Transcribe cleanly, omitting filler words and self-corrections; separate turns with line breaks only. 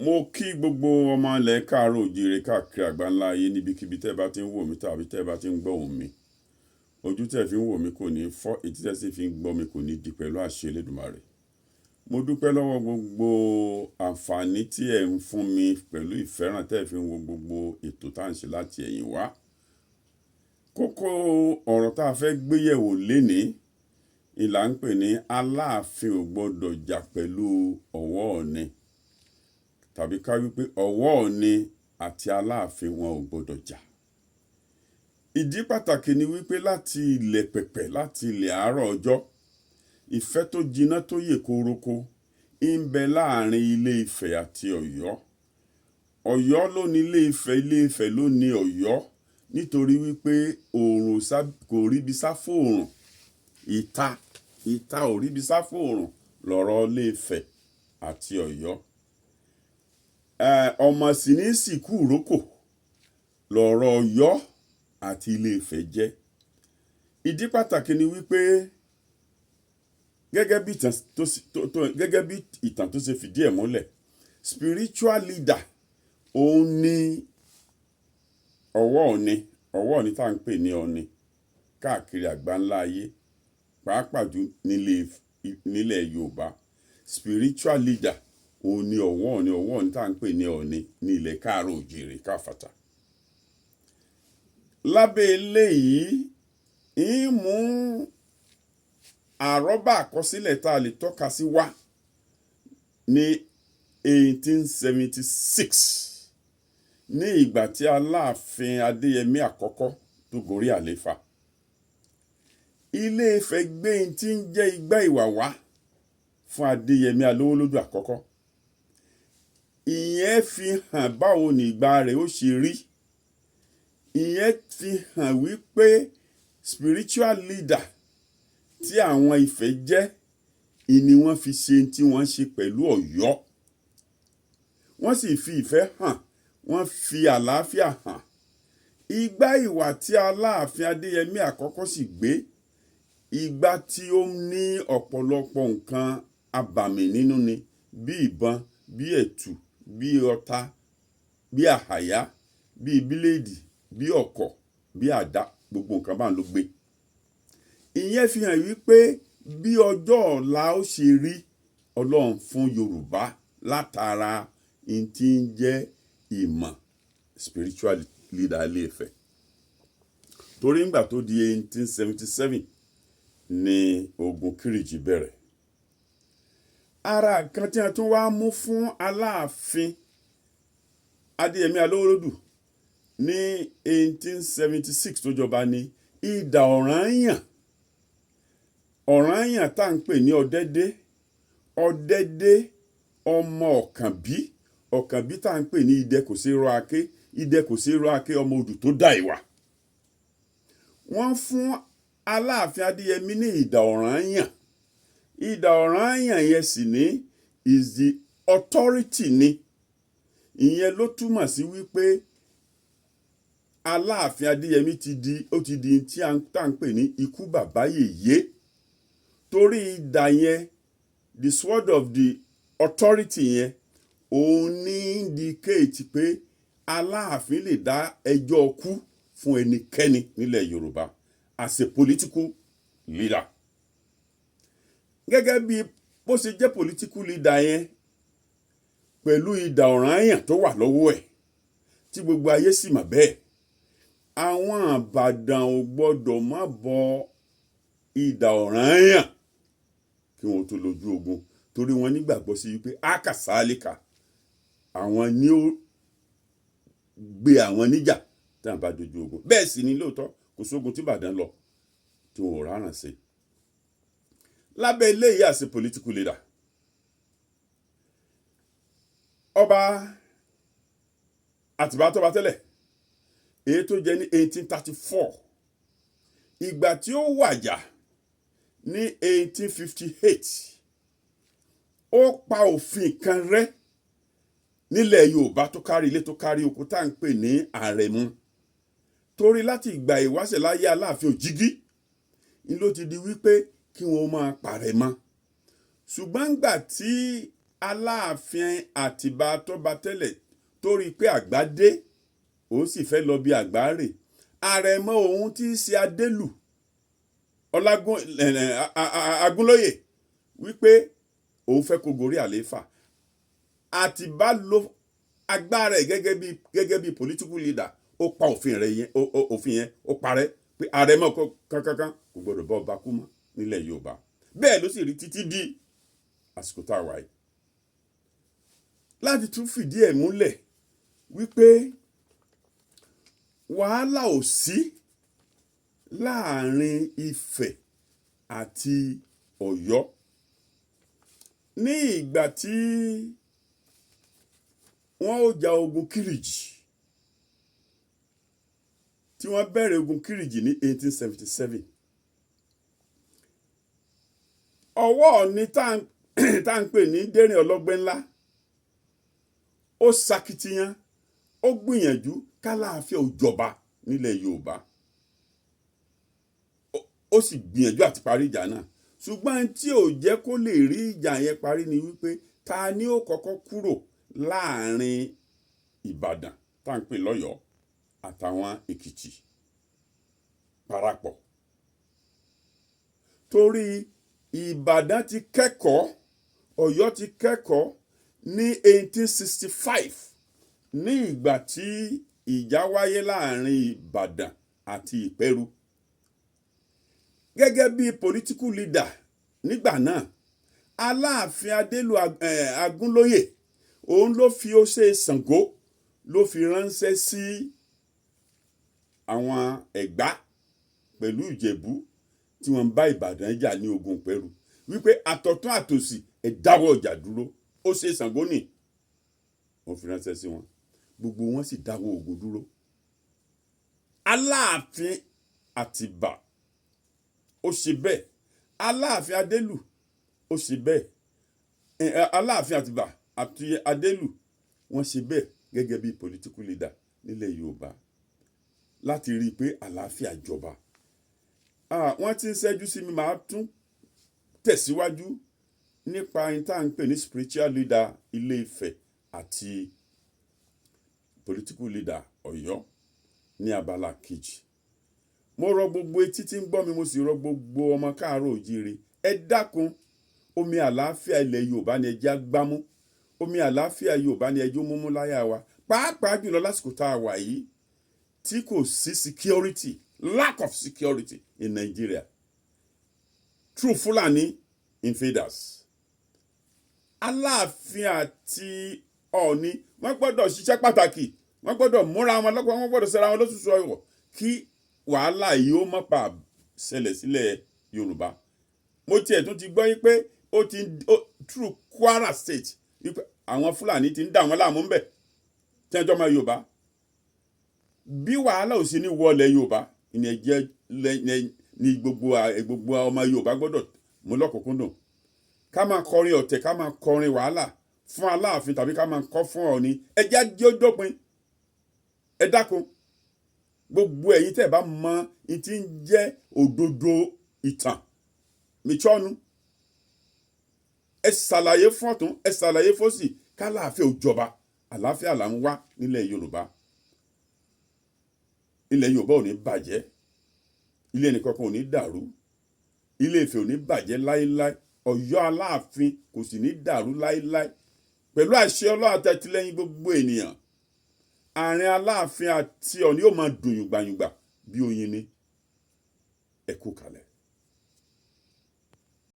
Mo kí gbogbo ọmọ ilẹ̀ káàárọ̀ òjíire káàkiri àgbáńlá ayé níbikíbi tẹ́ bá ti ń wò mí tàbí tẹ́ bá ti ń gbọ́ ohùn mi. Ojú tẹ́ fi ń wò mí kò ní fọ́, etí tẹ́ sì fi ń gbọ́ mi kò ní di pẹ̀lú àṣẹ Elédùmarè. Mo dúpẹ́ lọ́wọ́ gbogbo àǹfààní tí ẹ̀ ń fún mi pẹ̀lú ìfẹ́ràn tẹ́ fi ń wo gbogbo ètò tá ń ṣe láti ẹ̀yìn wá. Kókó ọ̀rọ̀ tá a fẹ́ gbé yẹ̀wò lénìí ni là ń pè ní Aláàfin ò gbọdọ̀ jà pẹ̀lú Ọ̀wọ́ Ọọ̀ni, tàbí ká wí pé Ọ̀wọ́ Ọọ̀ni àti Aláàfin wọn ò gbọdọ̀ jà. Ìdí pàtàkì ni wípé láti ilẹ̀ pẹ̀pẹ̀, láti ilẹ̀ àárọ̀ ọjọ́, ìfẹ́ tó jiná tó yè kooroko ń bẹ láàrin Ilé Ifẹ̀ àti Ọ̀yọ́. Ọ̀yọ́ ló ní Ilé Ifẹ̀, Ilé Ifẹ̀ ló ní Ọ̀yọ́, nítorí wípé oòrùn kò ríbi sá fóòrùn, ìta ò ríbi sá fóòrùn lọ̀rọ̀ Ilé Ifẹ̀ àti Ọ̀yọ́. Ọmọ sì ní sìnkú ìrókò lọ̀rọ̀ Ọ̀yọ́ àti Ilé Ifẹ̀ jẹ́. Ìdí pàtàkì ni wípé gẹ́gẹ́ bí ìtàn tó ṣe fìdí ẹ̀ múlẹ̀, spiritual leader òun ní Ọ̀wọ́ Ọọ̀ni, Ọ̀wọ́ Ọọ̀ni tá à ń pè ní Ọọ̀ni káàkiri àgbáńlá ayé, pàápàá jù nílẹ̀ Yorùbá. Spiritual leader òun ní Ọ̀wọ́ Ọọ̀ni, Ọ̀wọ́ Ọọ̀ni tá à ń pè ní Ọọ̀ni ní ilẹ̀ káàárọ̀ òjíire káfàtà. Lábẹ́ eléyìí, ń mú àrọ́bá àkọsílẹ̀ tá a lè tọ́ka sí wá ní 1876, ní ìgbà tí Aláàfin Adéyẹmí àkọ́kọ́ tó gorí àléfà. Ilé Ifẹ̀ gbé n tí ń jẹ́ igbá ìwà wá fún Adéyẹmí Alówólódù àkọ́kọ́. Ìyẹn fi hàn báwo ni ìgbà rẹ̀ ó ṣe rí. Ìyẹn fi hàn wípé spiritual leader tí àwọn Ifẹ̀ jẹ́ ìní wọ́n fi ṣe tí wọ́n ṣe pẹ̀lú Ọ̀yọ́. Wọ́n sì fi ìfẹ́ hàn, wọ́n fi àlàáfíà hàn. Igbá ìwà tí Aláàfin Adéyẹmí àkọ́kọ́ sì gbé, igbá tí ó ní ọ̀pọ̀lọpọ̀ nǹkan abàmì nínú ni, bí ìbọn, bí ẹ̀tù, bí ọta, bí àhàyá, bí bíléèdì, bí ọ̀kọ̀, bí àdá, gbogbo nǹkan bá ń ló gbé. Ìyẹn fi hàn wípé bí ọjọ́ ọ̀la ó ṣe rí Ọlọ́run fún Yorùbá látara n tí ń jẹ́ ìmọ̀ spiritual leader Ilé Ifẹ̀. Torí ńgbà tó di 1877 ní ogun Kírìjí bẹ̀rẹ̀. Ara nǹkan tí a tún wá mú fún Aláàfin Adéyẹmí Alówólódù ní 1876 tó jọba ní idà Ọ̀rànyàn. Ọ̀rànyàn tá à ń pè ní Ọ̀dẹ́dẹ́, Ọ̀dẹ́dẹ́ ọmọ Ọ̀kànbí, Ọ̀kànbí tá à ń pè ní Idẹ kò sí rọ aké, Idẹ kò sí rọ aké, ọmọ odù tó dà ìwà. Wọ́n fún Aláàfin Adéyẹmí ní idà Ọ̀rànyàn. Idà Ọ̀rànyàn yẹn sì ní is the authority ni. Ìyẹn ló túmọ̀ sí wípé Aláàfin Adéyẹmí ti di, ó ti di tí à ń pè ní ikú bàbá yèyé. Torí idà yẹn, the sword of the authority yẹn, òun ní indicate pé Aláàfin lè dá ẹjọ́ kú fún ẹnikẹ́ni nílẹ̀ Yorùbá as a political leader. Gẹ́gẹ́ bí bó ṣe jẹ́ political leader yẹn pẹ̀lú idà Ọ̀rànyàn tó wà lọ́wọ́ ẹ̀ tí gbogbo ayé sì mọ̀ bẹ́ẹ̀, àwọn Ìbàdàn ò gbọ́dọ̀ má bọ idà Ọ̀rànyàn kí wọ́n tó lójú ogun, torí wọ́n nígbàgbọ́ sí wípé ákàsálíkà àwọn ni ó gbé àwọn níjà tí wọ́n bá dojú ogun. Bẹ́ẹ̀ sì ni lóòótọ́, kò sógun tí Ìbàdàn lọ tí wọn ò ráràn sí. Lábẹ́ eléyìí, as a political leader, ọba Àtìbá tó bá tẹ́lẹ̀, èyí tó jẹ́ ní 1834, ìgbà tí ó wàjà ní 1858, ó pa òfin kan rẹ́ nílẹ̀ Yorùbá tó kárí ilé tó kárí oko tá à ń pè ní àrẹ̀mú. Torí láti ìgbà ìwáṣẹ̀ láyé Aláàfin Òjìgí ni ló ti di wípé kí wọ́n máa pàrẹ̀mọ. Ṣùgbọ́n ńgbà tí Aláàfin Àtìbà tó ba tẹ́lẹ̀ tó rí i pé àgbà dé, òun sì fẹ́ lọ bí àgbà rè, àrẹ̀mọ òun tí í ṣe Adélù Ọlágún Agúnlóyè, wípé òun fẹ́ kó gorí àlééfà. Àtìbá lo agbára ẹ̀ gẹ́gẹ́ bí political leader, ó pa òfin rẹ̀ yẹn, òfin yẹn ó parẹ́, pé àrẹ̀mọ kankankan kò gbọdọ̀ bá ọba kú mọ́ nílẹ̀ Yorùbá. Bẹ́ẹ̀ ló sì rí títí di àsìkò tá a wà yìí. Láti tún fìdí ẹ̀ múlẹ̀ wípé wàhálà ò sí láàrin Ifẹ̀ àti Ọ̀yọ́, ní ìgbà tí wọ́n ó ja ogun Kírìjì, tí wọ́n bẹ̀rẹ̀ ogun Kírìjì ní 1877, ọwọ́ Ọ̀ọ̀ni tá à ń pè ní Dérin Ọlọ́gbẹ́ Ńlá, ó sakitiyan, ó gbìyànjú kálàáfíà ó jọba nílẹ̀ Yorùbá. Ó sì gbìyànjú àti parí ìjà náà, ṣùgbọ́n tí ò jẹ́ kó lè rí ìjà yẹn parí ni wípé ta ni ó kọ́kọ́ kúrò láàrin Ìbàdàn tá à ń pè lọ́yọ̀ọ́ àtàwọn Èkìtì parapọ̀, torí Ìbàdàn ti kẹ́kọ̀ọ́, Ọ̀yọ́ ti kẹ́kọ̀ọ́ ní 1865, ní ìgbà tí ìjà wáyé láàrin Ìbàdàn àti Ìpẹ́rù. Gẹ́gẹ́ bí political leader nígbà náà, Aláàfin Adélù Agúnlóyè, òun ló fi Ose Ṣàngó ló fi ránṣẹ́ sí àwọn Ẹ̀gbá pẹ̀lú Ìjẹ̀bú tí wọ́n ń bá Ìbàdàn jà ní ogun Ìpẹ́rù, wípé àtọ̀tún àtòsì, ẹ dáwọ́ ìjà dúró. Ose Ṣàngó nì wọ́n fi ránṣẹ́ sí wọn, gbogbo wọn sì dáwọ́ ogun dúró. Aláàfin Àtìbà ó ṣe bẹ́ẹ̀, Aláàfin Adélù ó ṣe bẹ́ẹ̀. Aláàfin Àtìbà àti Adélù, wọ́n ṣe bẹ́ẹ̀ gẹ́gẹ́ bí political leader nílẹ̀ Yorùbá láti rí i pé àlàáfíà jọba. Wọ́n ti ń ṣẹ́jú sí mi. Màá tún tẹ̀síwájú nípa ẹni tá à ń pè ní spiritual leader Ilé Ifẹ̀ àti political leader Ọ̀yọ́ ní abala kejì. Mo rọ gbogbo etí tí ń gbọ́ mi, mo sì rọ gbogbo ọmọ káàárọ̀ òjíire, ẹ dákun, omi àlàáfíà ilẹ̀ Yorùbá ni ẹ jẹ́ á gbámú. Omi àlàáfíà Yorùbá ni ẹ jẹ́ ó múmú láyà wa, pàápàá jùlọ lásìkò tá a wà yìí tí kò sí security, lack of security in Nigeria through Fulani invaders. Aláàfin àti Ọọ̀ni, wọ́n gbọ́dọ̀ ṣiṣẹ́ pàtàkì, wọ́n gbọ́dọ̀ múra wọn lọ́pọ̀, wọ́n gbọ́dọ̀ ṣera wọn lóṣooṣù ọ̀wọ̀ kí wàhálà yìí ó má pa ṣẹlẹ̀ sílẹ̀ Yorùbá. Mo tiẹ̀ tún ti gbọ́ yín pé ó ti through Kwara State, wípé àwọn Fúlàní ti ń dà wọ́n láàmú ńbẹ̀ tí wọ́n jọ ọmọ Yorùbá. Bí wàhálà ò sí ní wọlé Yorùbá ní ẹjẹ ní gbogbo ọmọ Yorùbá gbọ́dọ̀ mú lọ́kùnkúndùn. Ká máa kọrin ọ̀tẹ̀, ká máa kọrin wàhálà fún Aláàfin tàbí ká máa kọ́ fún Ọọ̀ni, ẹ jẹ́ jẹ́ ó dópin. Ẹ dákun, gbogbo ẹ̀yin tẹ́ ẹ bá mọ n tí ń jẹ́ òdodo ìtàn mìtsọ́nu, ẹ ṣàlàyé fún ọ̀tún, ẹ ṣàlàyé fósì, kálàáfíà ò jọba. Àlàáfíà là ń wá nílẹ̀ Yorùbá. Ilẹ̀ Yorùbá ò ní bàjẹ́, ilé ẹnìkankan ò ní dàrú, Ilé Ifẹ̀ ò ní bàjẹ́ láéláé, Ọ̀yọ́ Aláàfin kò sì ní dàrú láéláé, pẹ̀lú àṣẹ Ọlọ́run àti àtìlẹ́yìn gbogbo ènìyàn. Àárín Aláàfin àti Ọ̀ọ̀ni yóò máa dùn yùngbàyùngbà bí oyin ni. Ẹ kú kalẹ̀.